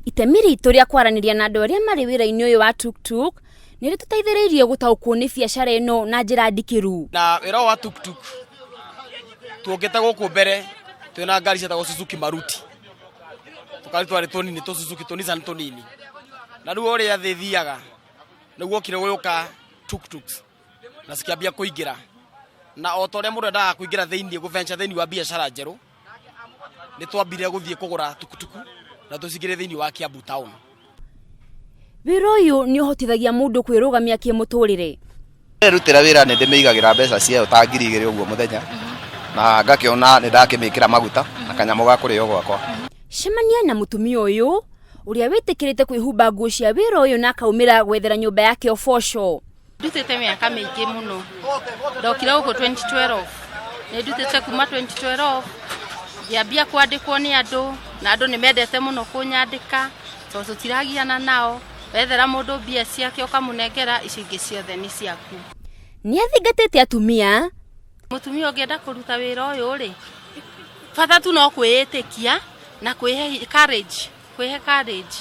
Itemi ritũ rĩa kwaranĩria na andũ arĩa marĩ wĩra-inĩ ũyũ wa tuktuk nĩ rĩtũteithĩrĩirie gũtaũkwo nĩ biacara ĩno na njĩra ndikĩru. Na wĩra ũyũ wa tuktuk tuokĩte gũkũ mbere twĩna ngari cietagwo Suzuki Maruti, tũkari twarĩ tũnini tũ Suzuki tũ Nissan tũnini, na rĩu ũrĩa thĩ ĩthiaga nĩguo okire gũgĩũka tuktuks na cikĩambia kũingĩra, na o ta ũrĩa mũndũ endaga kũingĩra thĩinĩ gũventure thĩinĩ wa biacara njerũ, nĩ twambire gũthiĩ kũgũra tukutuku na tũcingĩrie thĩinĩ wa Kiambu town. Wĩra ũyũ nĩ ũhotithagia mũndũ kwĩrũgamia kĩmũtũrĩre. Nderutĩra wĩra nĩ ndĩmĩigagĩra mbeca ciayo ta 2000 ũguo mũthenya na ngakĩona nĩ ndakĩmĩkĩra maguta na kanyamũ ga kũrĩo gwakwa. Cemania na mũtumia ũyũ ũrĩa wĩtĩkĩrĩte kwĩhumba nguo cia wĩra ũyũ na akaumĩra gwethera nyũmba yake ũboco. Ndutĩte mĩaka mĩingĩ mũno, ndokire gũkũ 2012, nĩ ndutĩte kuma 2012, ngĩambia kwandĩkwo nĩ andũ, na andũ nĩ mendete mũno kũnyandĩka, tondũ tũtiragiana nao, wethera mũndũ mbia ciake ũkamũnengera, icio ingĩ ciothe nĩ ciaku. Nĩ athingatĩte atumia. Mũtumia ũngĩenda kũruta wĩra ũyũ rĩ, bata tu no kwĩĩtĩkia na kwĩhe courage, kwĩhe courage.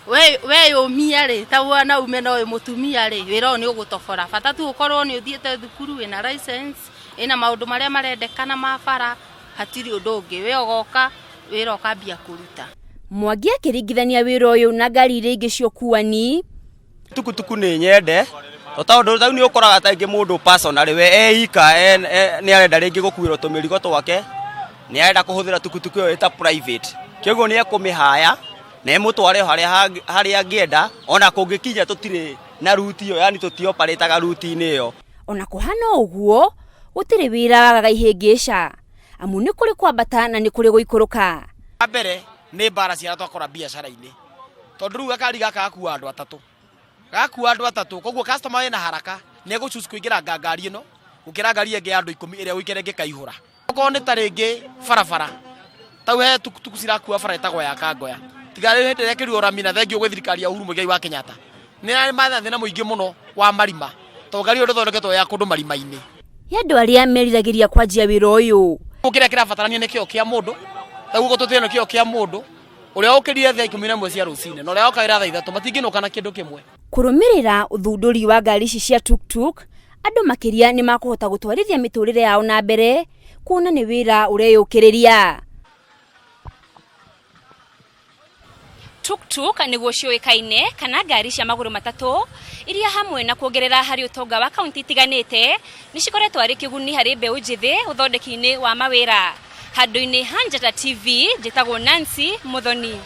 Weyũmia rĩ, ta mwanaume na ũyũ mũtumia rĩ, wĩra ũyũ nĩ ũgũtobora. Bata tu ũkorwo nĩ ũthiĩte thukuru wĩna license, ĩna maũndũ marĩa marendekana ma bara, hatirĩ ũndũ ũngĩ. We ũgoka wĩra ũkambia kũruta. Mwangi akĩringithania wĩra ũyũ na ngari iria ingĩ cia ũkuani. Tukutuku nĩ nyende tondũ rĩu nĩ ũkoraga ta rĩngĩ mũndũ personally we e ika nĩ arenda rĩngĩ gũkuĩrwo tũmĩrigo twake, nĩ arenda kũhũthĩra tukutuku ĩyo ĩta private, kĩoguo nĩ ekũmĩhaya na ĩmũtware o harĩa angĩenda, ona kũngĩkinya tũtirĩ na ruti ĩyo, yani tũtioparĩtaga ruti-inĩ ĩyo. Ona kũhana ũguo, gũtirĩ wĩra wagaga ihĩngĩca, amu nĩ kũrĩ kwambata na nĩ kũrĩ gũikũrũka. Wa mbere nĩ mbara cia arĩa twakora biacara-inĩ, tondũ rĩu gakari gaka gakuaga andũ atatũ, gakua andũ atatũ, koguo customer wĩna haraka nĩ egũ choose kũingĩra ngari ĩno gũkĩra ngari ĩngĩ ya andũ 10 ĩrĩa ũikare ĩngĩkaihũra. Okorwo nĩ ta rĩngĩ barabara, tau he tukutuku cirakua bara ĩtagwo ya Kangoya, tiga rĩu hĩndĩ ĩrĩa ĩkĩrirwo rami na thengio gwĩ thirikari ya Uhuru Muigai wa Kenyatta, nĩ yarĩ na thĩna mũingĩ mũno wa marima, tondũ ngari ĩyo ndĩthondeketwo ya kũndũ marima-inĩ. He andũ arĩa meriragĩria kwanjia wĩra ũyũ. Kĩrĩa kĩrabatarania nĩ kĩo kĩa mũndũ, ta guo tũtĩe nĩ kĩo kĩa mũndũ, ũrĩa ũkĩrire thaa 11 cia rũcinĩ na ũrĩa woka wĩra thaa 3 matingĩnũka na kĩndũ kĩmwe. Kũrũmĩrĩra ũthundũri wa ngari ici cia tuktuk, andũ makĩria nĩ makũhota gũtwarithia mĩtũrĩre yao na mbere, kuona nĩ wĩra ũreyũkĩrĩria. Tuktuk nĩguo ciũĩkaine kana ngari cia magũrũ matatũ iria hamwe na kuongerera harĩ ũtonga wa kaunti itiganĩte nĩ cikoretwo arĩ kĩguni harĩ mbeũ njĩthĩ ũthondeki-inĩ wa mawĩra. Handũ-inĩ ha Njata TV, njĩtagwo Nancy Muthoni.